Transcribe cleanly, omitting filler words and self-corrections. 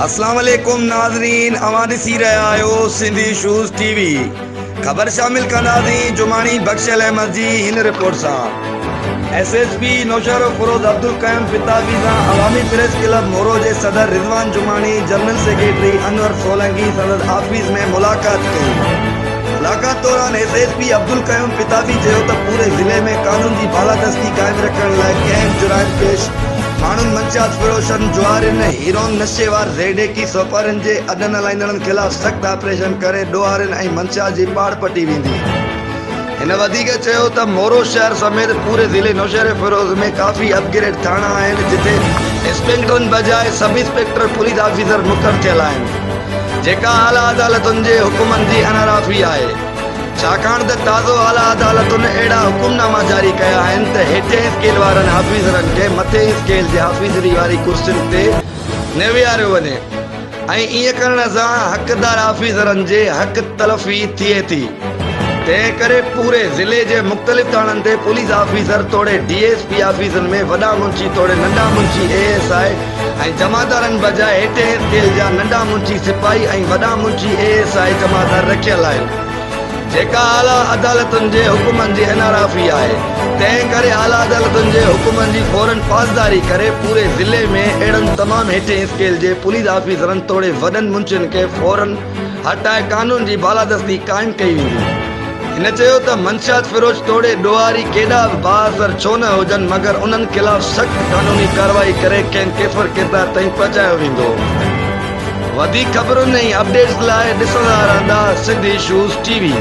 اسلام عليڪم ناظرين اوهان ڏسي رهيا آهيو سنڌي اشوز ٽي وي خبر شامل ڪنداسين جماڻي بخشل احمد جي هن رپورٽ سان S S P Naushahro Feroze Abdul Qayyum Pitafi سان عوامي پريس ڪلب مورو جي صدر رضوان جماڻي جنرل سيڪريٽري انور سولنگي سندس آفيس ۾ ملاقات ڪئي ملاقات دوران S S P Abdul Qayyum Pitafi چيو ته پوري ضلعي ۾ قانون جي بالادستي قائم رکڻ لاء ڪنهن به جرائم پيش ماڻهن منشيات فروشن، جوارين، هيروئن نشيوار، ريڍيڪي سوپارين جي اڏن هلائيندڙن خلاف سخت آپريشن ڪري ڏوهارين ۽ منشيات جي پاڙ پٽي ويندي. هن وڌيڪ چيو ته مورو شهر سميت پوري ضلعي نوشهروفيروز ۾ ڪافي اپ گريڊ ٿاڻا آهن جتي انسپيڪٽرن بجاء سب انسپيڪٽر پوليس آفيسر مقرر ٿيل آهن جيڪا اعليٰ عدالتن جي حڪمن جي انحرافي آهي. ڇاڪاڻ ته تازو اعليٰ عدالتن اهڙا حڪم ناما جاري ڪيا آهن ته هيٺئين اسڪيل وارن آفيسرن کي مٿئين اسڪيل جي آفيسري واري ڪرسين تي نه ويهاريو وڃي ۽ ائين ڪرڻ سان حقدار آفيسرن جي حق تلفي ٿئي ٿي. تنهن ڪري پوري ضلعي جي مختلف ٿاڻن تي پوليس آفيسر توڙي ڊي ايس پي آفيسن ۾ وڏا منشي توڙي ننڍا منشي اي ايس I ۽ جمعدارن بجاء هيٺئين اسڪيل جا ننڍا منشي سپاهي ۽ وڏا منشي اي ايس I جمعدار رکيل آهن، جيڪا اعليٰ عدالتن جي حڪمن جي انحرافي آهي. تنهن ڪري اعليٰ عدالتن جي حڪمن جي فورن پاسداري ڪري پوري ضلعي ۾ اهڙن تمام هيٺئين اسڪيل جي پوليس آفيسرن توڙي وڏن منشين کي فورن هٽائي قانون جي بالادستي قائم ڪئي ويندي. هن چيو ته منشيات فروش توڙي ڏوهاري ڪيڏا به بااثر ڇو نه هجن مگر انهن خلاف سخت قانوني ڪارروائي ڪري کين ڪيفر ڪردار تائين پهچايو ويندو. وڌيڪ خبرن ۽ اپڊيٽس لاء ڏسندا رهندا سنڌ اشوز ٽي وي.